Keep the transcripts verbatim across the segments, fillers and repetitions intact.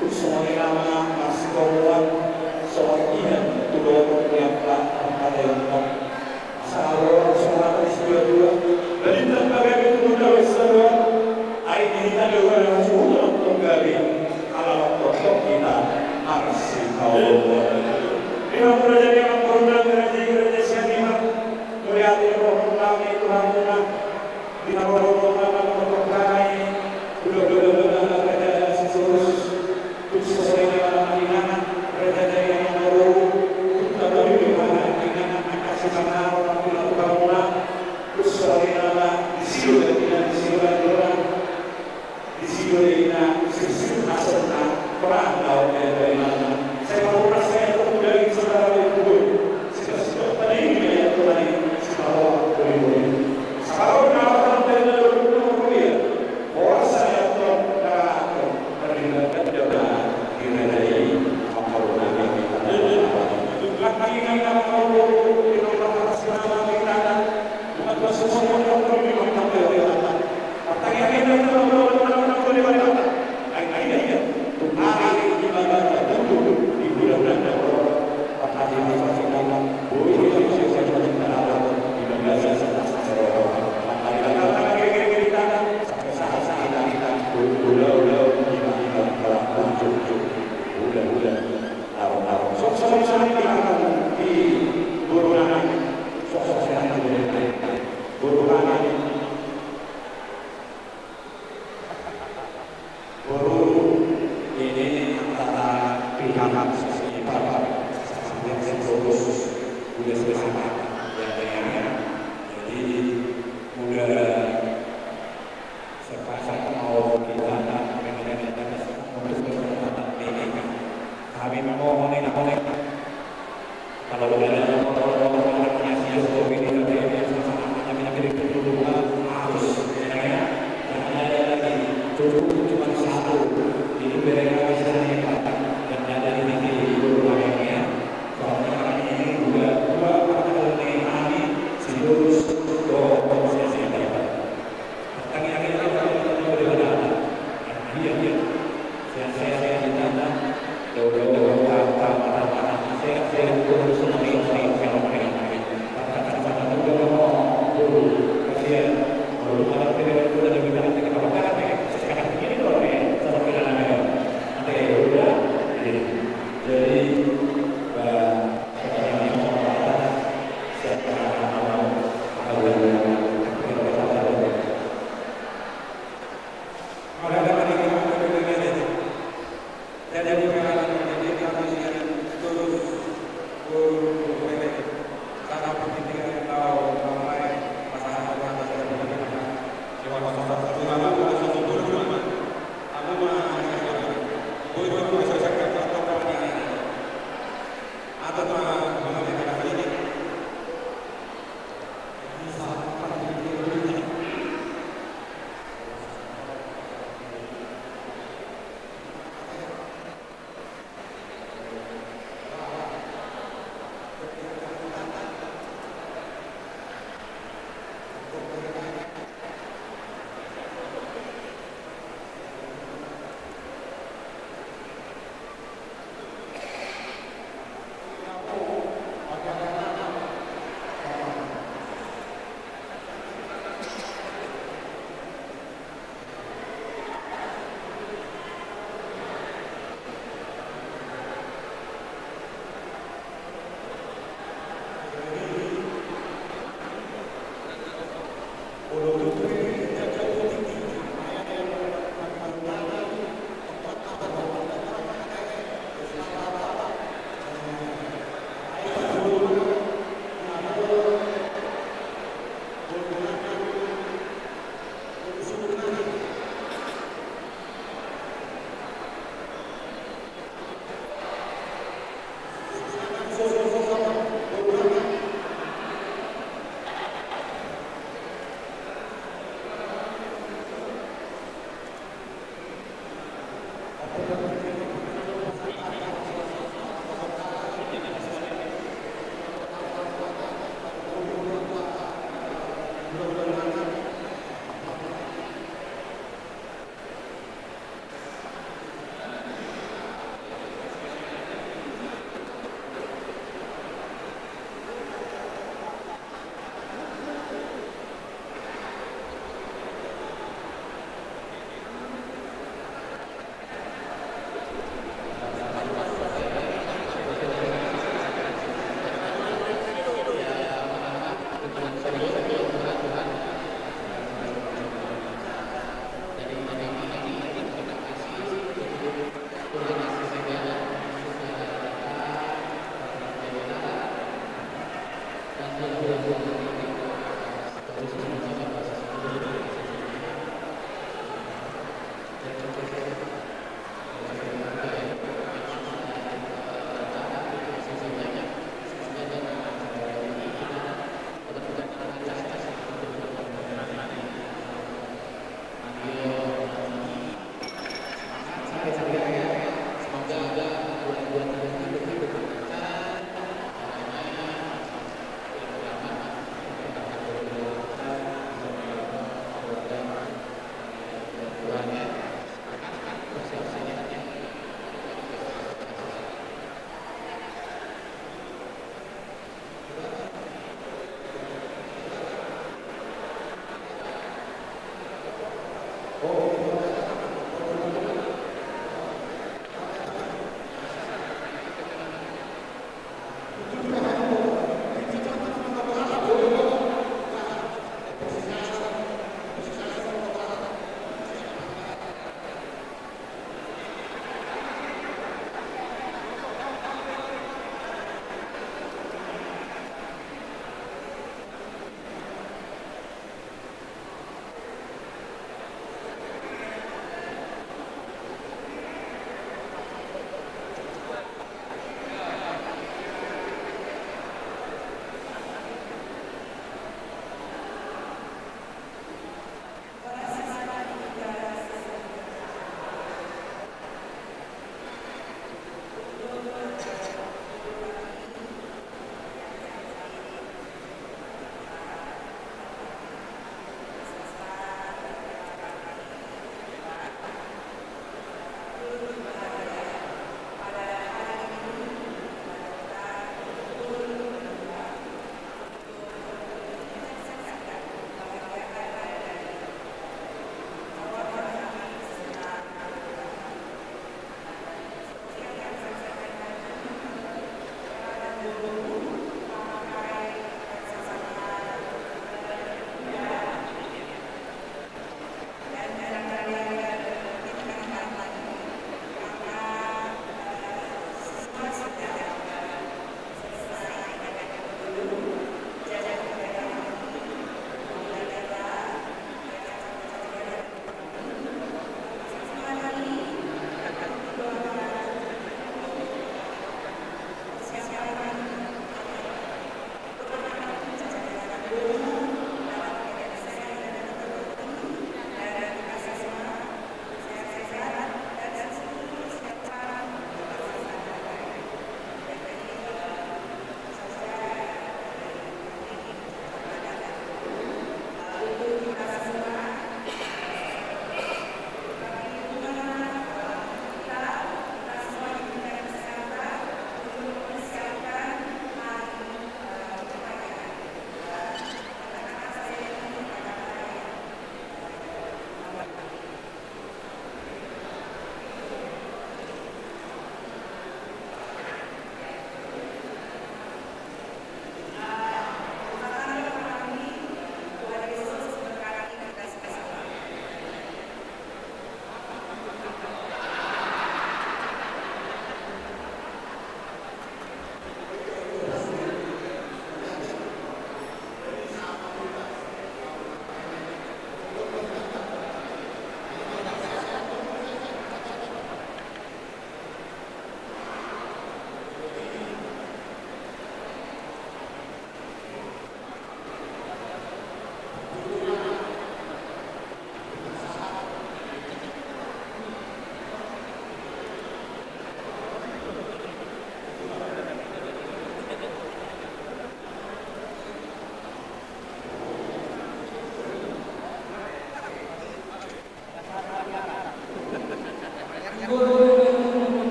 Tung songon i nama marsikomuan, songon i ma tu dohot ni angka parpataion on. Asa ro songon hata ni situa-tua, balintang pagabe tumundalhon saluhut, ai di hita do suhut on tong gabe, ala tongtong hita marsikaoloan. Di hamuna raja ni amang boruna, raja i, raja i Sianipar, mauliate do rohamuna tu hamuna. Di na ro rohamuna mangkorhon hami, ula-ula raja Sitorus, tung songon i ma raja ni amang boru, tung tabo ni rohamuna angka sipanganon, ula-ula tu hamuna, tung songon i ma disi do, disi do, disi do ina sisip asal na perang lawan dari mana. Saya mau rasa yang pemuda ini saudara ibu. Sipasidok tadi ini ya Tuhan ini. Siparoha boleh-boleh. Siparoha na akan dari dalam rumah kuliah. Horas saya Tuhan na akan terlibat kerja di negeri. Apa rumah yang kita lakukan. Lagi ini nama mau di rumah atas nama kita. Bukan sesuatu yang perlu dimakan dari Allah. Boru, ini antara pihak sisi Bapak, sampai fokus, udah selesai. Ya, ya, ya. Jadi, udah sepakat mau kita, untuk berempat ini. Kami memohon ini, kalau ada orang-orang yang sibuk ini, tapi ini sama-sama kami ambil kedudukan harus, ya, ya. Jangan ada lagi, cukup cuma satu. Ini mereka bisa hebat dan ada di negeri itu, ya. Soalnya kami ini juga dua partai kami, Sitorus dohot Sianipar. Jadi, eh,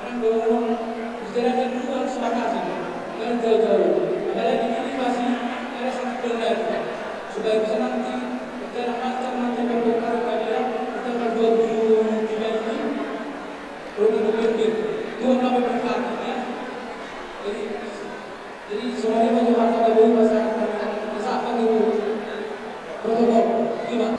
Karena dua orang, bicara kan dua, sepakati. Jangan jauh-jauh. Apalagi ini masih ada satu bulan lagi. Supaya bisa nanti, bicara macam nanti pembongkaran tadi ya, kita akan dua puluh tiga ini, rumah pemimpin. Dua nama berkati ya. Jadi, jadi semuanya banyak harta dulu, masyarakat. Masa apa gitu? Protokol. Gimana?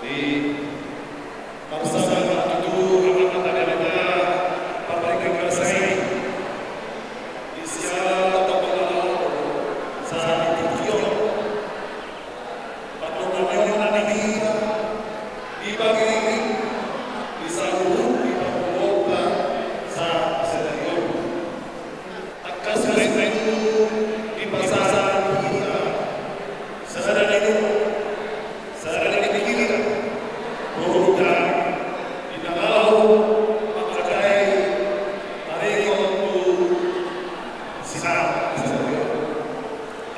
Jadi, marsama tutu, amang, amang, amang, amang, partingkian basa i, di siala tongtong sahat di tingki on. Pardongan ni on na di hita, di bangso i, di saluhut di parngoluonta sahat sadari on. Tangkas ma i tutu dipasahat hita, sada ni dohot, sada ni pikiran, dohot di na laho manghatai taringot tu si Sara.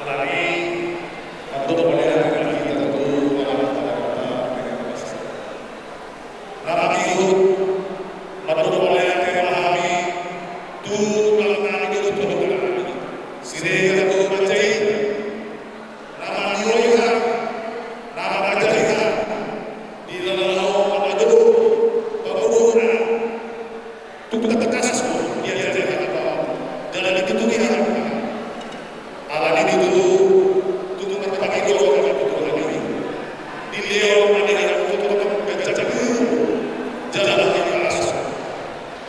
Alani i, mandok mauliate ma hita tu Amanta Debata. Na mangihut, mandok mauliate ma hami tu Tuhan ni Debata, Siregar dohot Panjaitan, na mangihuthon hami, na mangajari hami, di na laho mangadop pangurupion. Tung tangkas do diajari hami, jala ditutu hami. Alani i tutu, tutu marpangidoan hami tu Tuhan i, dilehon ma di hami tongtong ganjang ni umur jala hahipason,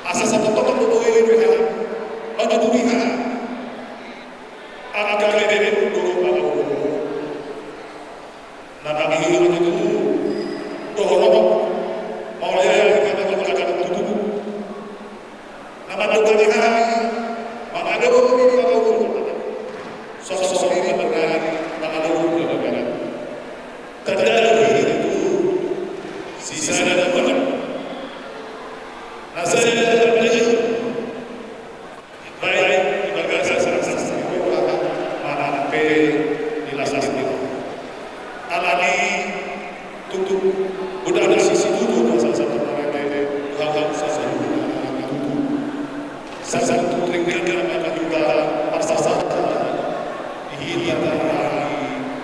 asa tongtong do boi hami mangurupi hami angka lelengmu dohot pangurupion. Na mangihut ma tutu, dohononku mauliate ma di hami, mauliate ma tutu. Na mandongani hami mangadopi pangurupion, songon i ma mangadopi pangurupion. Tanda ni hami tutu sisada na mangadopi, na sada na mangadopi. Baik di bagasan sastra manang pe di las ni Tuhan. Alani i tutu, godang do situtu, sahat tu hami, hami saluhutna tutu. Sahat tu ringgas na manghatai parsasahaton di hita, di hita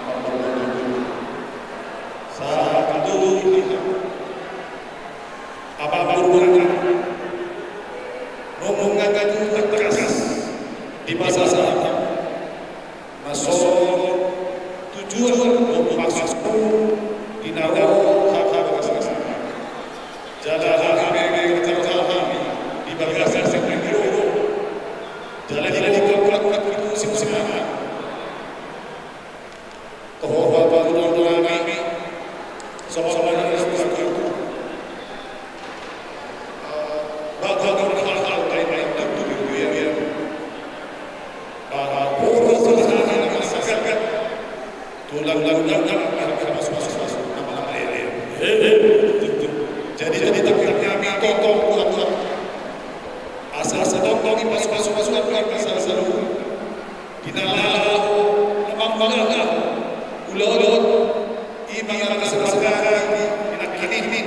parmonding. Sahat tu hita. Amang boru, nunga tutu tangkas dipasahat hami na songon tujuan dohot maksud di na ro hami di bagasan sastra. Jala hami pe, jala hami di bagasan sastra ni ro, jala di bagasan sastra ni ro. Toho ma tulang-tulang nami, songon na nidok ni Tuhan. Bagasan hal-hal na baik, baik, baik, baik, baik. Bagasan hal-hal na baik, baik, baik. Tulang-tulang nami, na masumasu, na mangaleale. Jadi, jadi, tapi kami tongtong, Tuhan, Tuhan. Asa, asa tongtong i pasupasu, pasu, pasu, asa, asa, asa. Di na laho, na mangalaho ulaon, i mangarasa-rasa di, di nangkin i.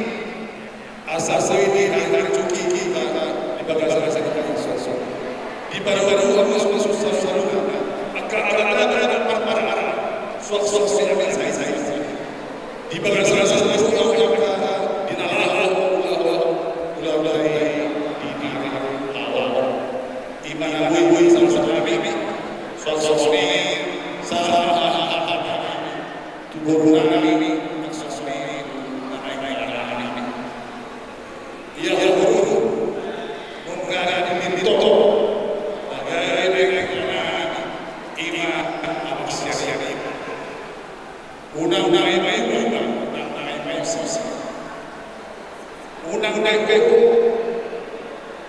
Asa songon i di, di, di bagasan sastra ni Tuhan. Di baru-baru, amus, amus, saluhutna. Angka, angka, angka, angka, parmara, suak, suak, suak, sai, sai, sai. Di bagasan sastra ni Tuhan, di na laho ulaon, ulaon, ulaon, di, di, di, ulaon. Ima na boi-boi saluhutna, songon i, saluhutna, tu boru nami, songon i, tu na naeng-naeng nami. Ia, ia boru, nunga di, di, di toto, bagai, bagai, ima, ima, ima, ima. Unang, unang, ima, ima, ima, unang, unang, ima, ima, sisa. Unang, unang, ima, ima.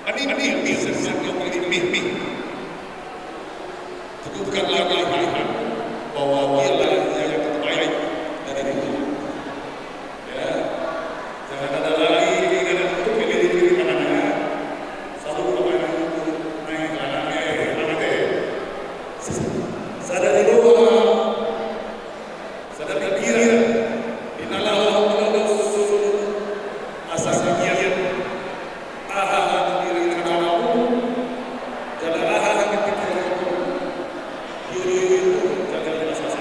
Ani, ani, bisa, bisa, ima, ima, ima. Tentukanlah pilihan bahwa dialah yang terbaik dari Tuhan. Ya. Jangan ada lagi pikiran untuk pilih diri kanan. Selalu kepada Tuhan, naik kanan, eh, kanan, eh. Sadari doa. Sada pikiran, di na laho manodos, asa pikiran, aha na diri na laho, jala aha na pikiran, iyo, iyo, iyo, jala jala sasa.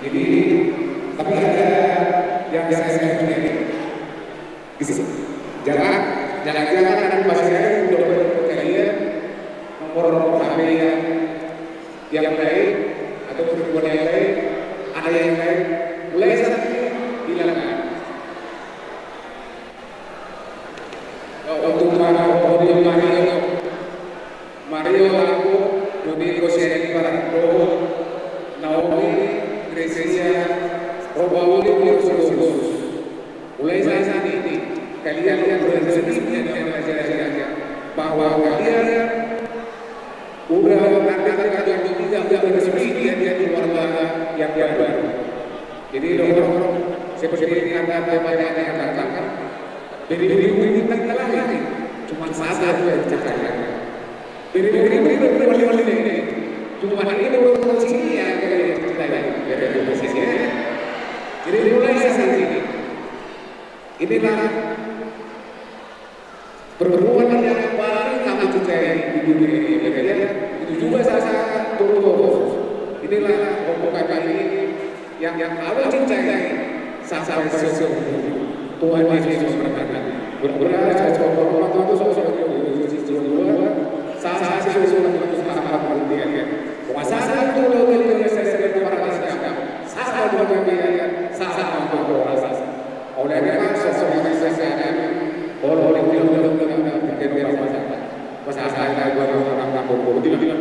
Jadi, tapi ada yang saya sebutkan. Bisa. Jangan, jangan, jangan ada masih ada yang udah kalian nomor H P yang, yang lain atau perempuan yang lain, ada yang lain. Mulai saat ini hilangkan. Untuk para pembeli Mario, Mario Lago, Doni Goseni Parando, Naomi, Gracia, Robauli, Virus. Mulai saat ini, kalian yang bersedia dan bersedia bahwa kalian udah nanti akan juga udah resmi dia, dia keluarga yang baru. Jadi, dong, seperti kata banyak yang katakan, beri-beri kita lagi, cuma satu yang cakap. Beribu-ribu pertemuan ini. Cuma ini baru sini ya, kayak kita ya. Jadi mulai saat ini. Inilah pertemuan yang paling kami cintai di dunia ini, ya. Itu juga saya, saya turun terus. Inilah rombongan kami ini yang, yang kami cintai sampai seumur. Tuhan Yesus memberkati. Berdoa, saya coba hormat Tuhan, saya coba hormat Tuhan, saya coba hormat Tuhan, saya coba hormat Tuhan. Sama dengan dia. Sama dengan dia. Sama dengan dia. Oleh karena sosok yang saya sayang, kalau orang bilang, bilang, bilang, bilang, bikin orang pasang. Pas saya, saya, saya, gua, gua, gua, gua, gua, gua, gua, gua.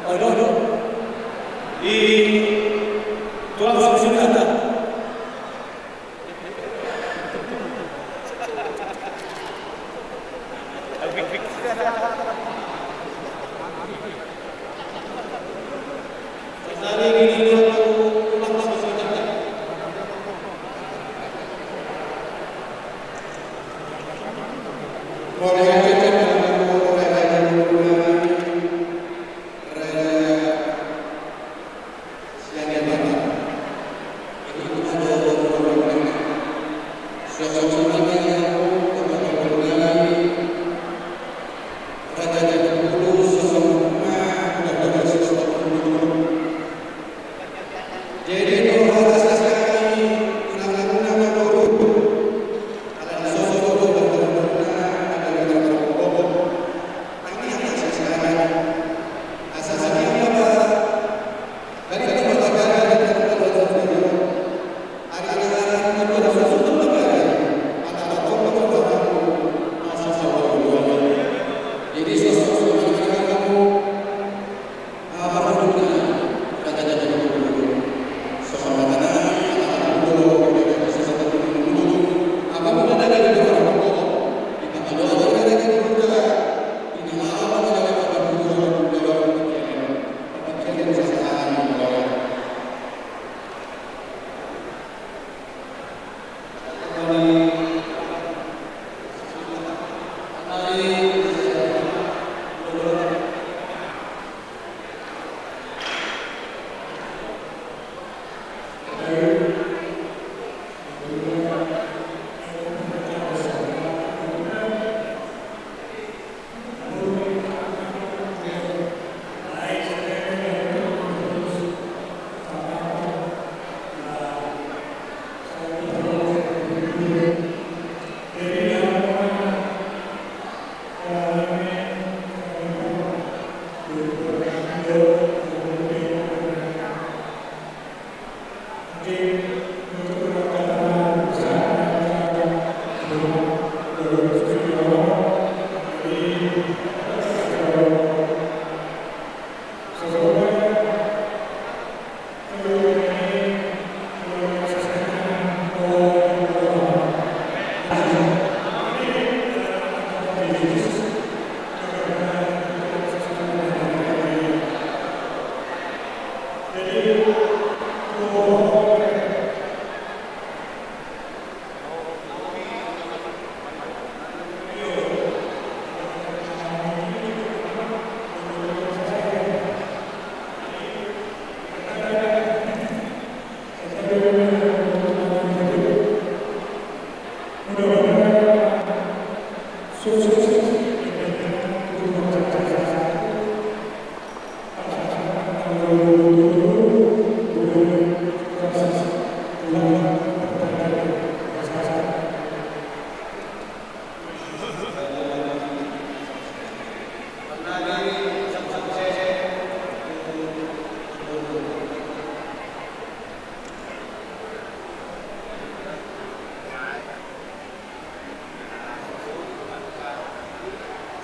Aduh, aduh. Di tulang susun kata.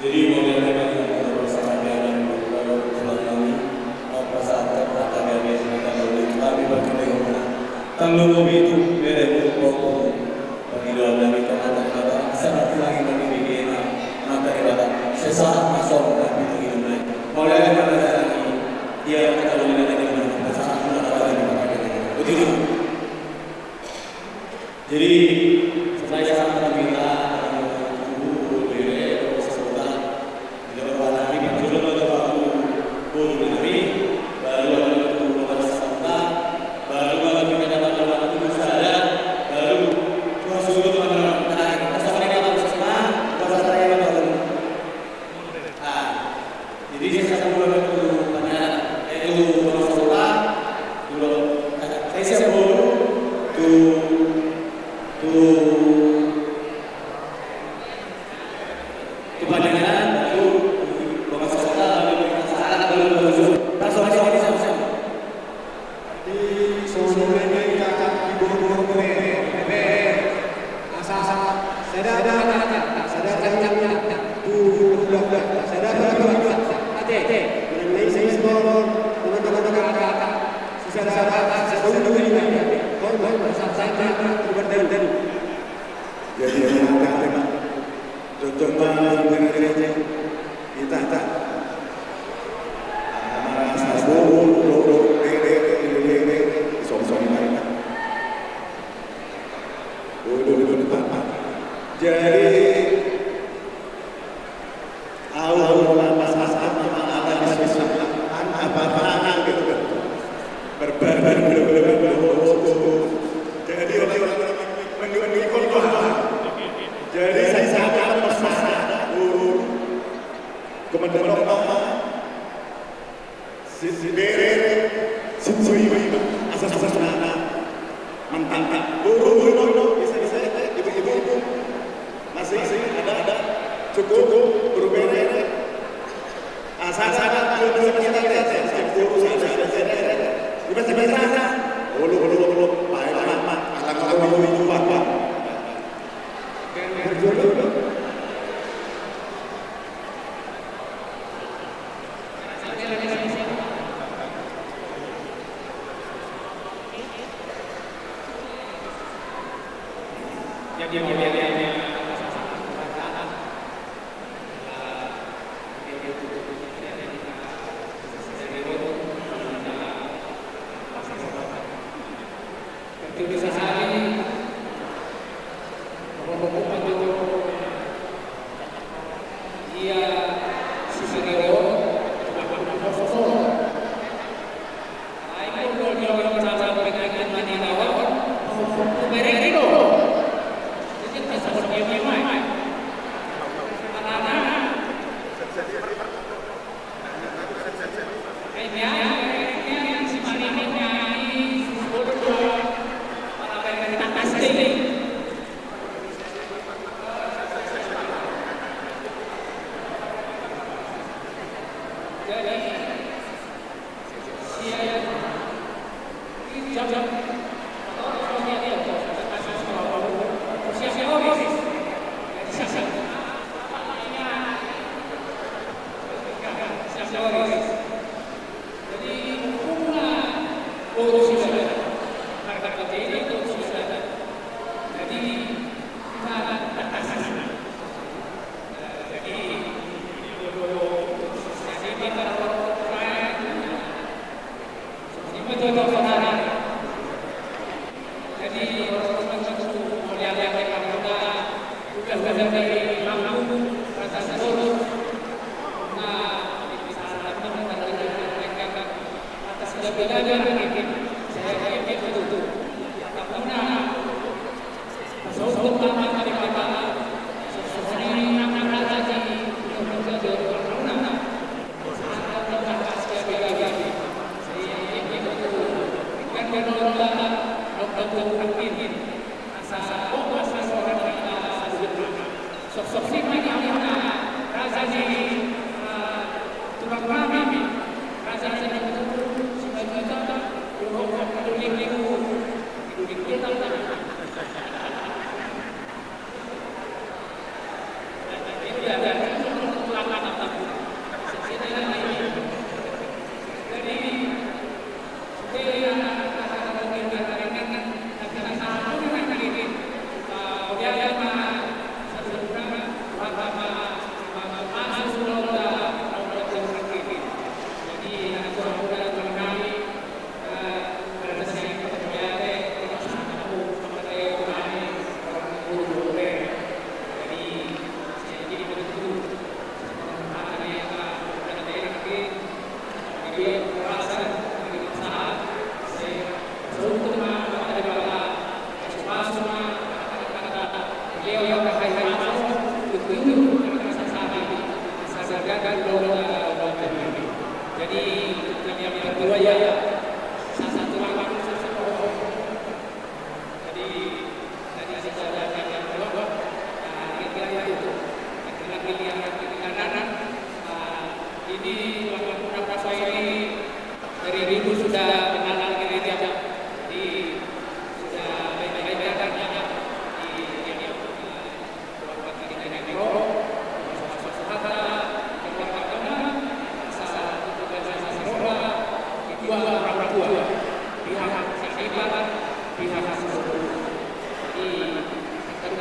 Jadi, mauliate ma di Amanta Debata, pasahat ma di Amanta Debata, pasahat ma di Amanta Debata, pasahat ma di Amanta Debata. Tarlumobi tu beremu, pahompu, pangidoan nami tu Amanta Debata, asa na tulang i ma di bege na, na Sahat masuk na pintu ini. Mulai dari mana lagi? Dia kata mulai dari mana? Sahat mana lagi? Begitu. Jadi, setelah saya sangat meminta, eh, guru, guru bere, guru sekolah, tidak berapa lagi, Pak Jolo, Pak Guru, guru nami, baru ada guru, guru sekolah, baru ada kita dapat dapat guru sadar, baru guru suruh teman-teman, terakhir, kita sama-sama, kita sama-sama, kita sama-sama. Ah, jadi saya satu dulu tu Pandangan, eh, tu Bang Saura, dulu, eh, saya siap dulu tu, tu, tu Pandangan, tu Bang Saura, tu Bang Saura, tu Bang Saura. Langsung, langsung, langsung, langsung. Di songon i ma di boru-boru pe, pe, asa, asa, sada, sada, sada, tu, tu, tu, sada, tu, tu, ate, ate, mengenai si, si, boru, boru, boru, boru, ate, ate, si, sada, sada, sada, tu, tu, tu, ate, ate, boru, boru, sada, sada, tu, tu, tu. Jadi, ate, ate, ate. Cocok banget, cocok banget. Ita, ita. Ah, masa boru, boru, boru, bere, bere, bere, bere. Song, song, ita, ita. Boru, boru, boru, boru. Jadi, au, au, pas, pas, pas, apa, apa, apa, apa, gitu, kan. Berbar, ber, ber, ber, ber, ber, ber. Jadi, orang, orang, orang mendukung, mendukung, wah. Jadi, saya sangat berpesan, uh, komandan, komandan, si, si bere, si, si, asa, asa, asa, na, na, mantap, mantap. Boru, boru, boru, bisa, bisa, ibu, ibu, ibu. Masih, masih, ada, ada. Cukup, cukup, boru bere. Asa, asa, asa, boru, boru, boru, boru, boru. Bisa, bisa, bisa. Olo, olo, olo, olo. Baik, baik, baik. Alang, alang, alang, alang, alang. Betul sahali. Ia si Sagero, ai ko do dia orang cara pengajian mani lawan, bereng do. Jadi tak sebut dia main-main. Karena Jadi, hukumna boru sisada. Harga kejadian boru sisada. Jadi, kita batasi. Jadi, boru sisada, jadi, kalau orang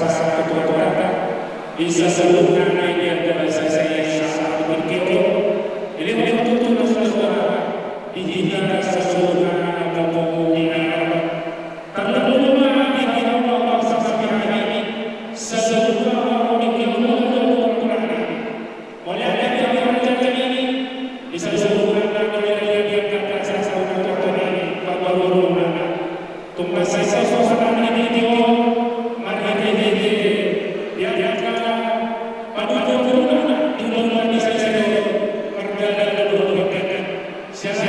Satu kota, di saluhutna na di angka basa Indonesia, satu kota, di lima puluh tujuh negara, di hita saluhutna na di Arab. Tarlumobi ma di hita na saluhutna, saluhutna di hita na di Arab. Mauliate di Tuhan, di saluhutna na di angka basa Indonesia, satu kota, di lima puluh tujuh negara. Tung mansai so sahat ni hita on, marhitehite di angka panuturion ni ulaon ni sian i, mardalan do di hita. Sian i,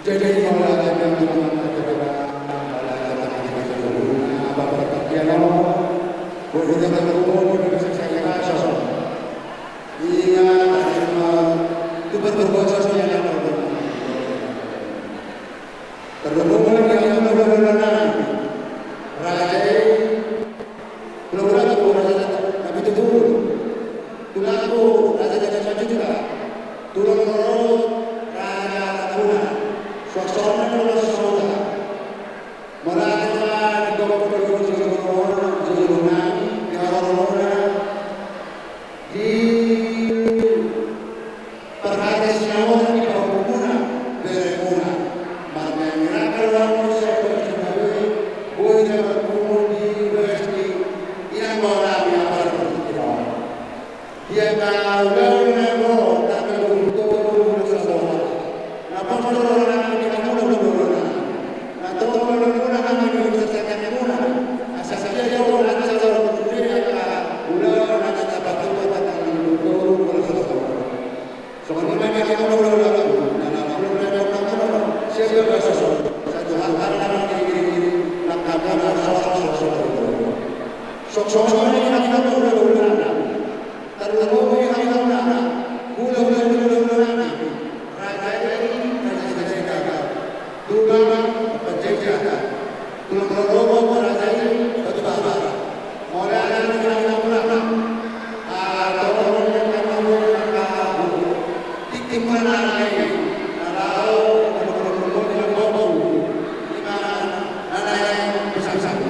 Jadi, Parhata sinamotan ni pahompumuna, beremuna. Marmeam ni rangka do hamu sian Simalungun, boi na marpungu di Westi, inang baola ni apala partingkian on. Di angka ulaon na ro tanggal dua pulu tolu Saboha. Na pos do rohanami di hamuna, na tongtong do rohanami di hamuna. Asa sadia do acara sude angka ulaon na tapatupa tanggal dua pulu tolu Saboha. Songon i ma di hamuna ulaon, na laho ulaon na sian bagasan on. Satu hal na mangkiri-kiri, na hamuna songon i ma di hamuna ulaon. Tarlumobi hami hamuna hulahula ni hulahula nami, raja i, raja i, raja i, raja i. Tulang, raja i, raja i. Tulang rorobot, raja i, batu bara. Mauliate ma di hamuna. Ala tong, tingki ma na i, na laho, na laho, na laho, na laho, na laho.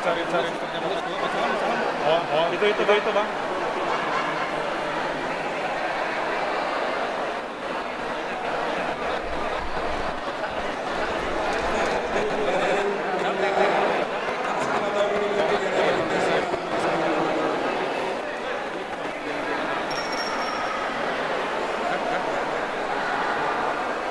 Cari-cari. Oh, oh, itu, itu, itu, Bang.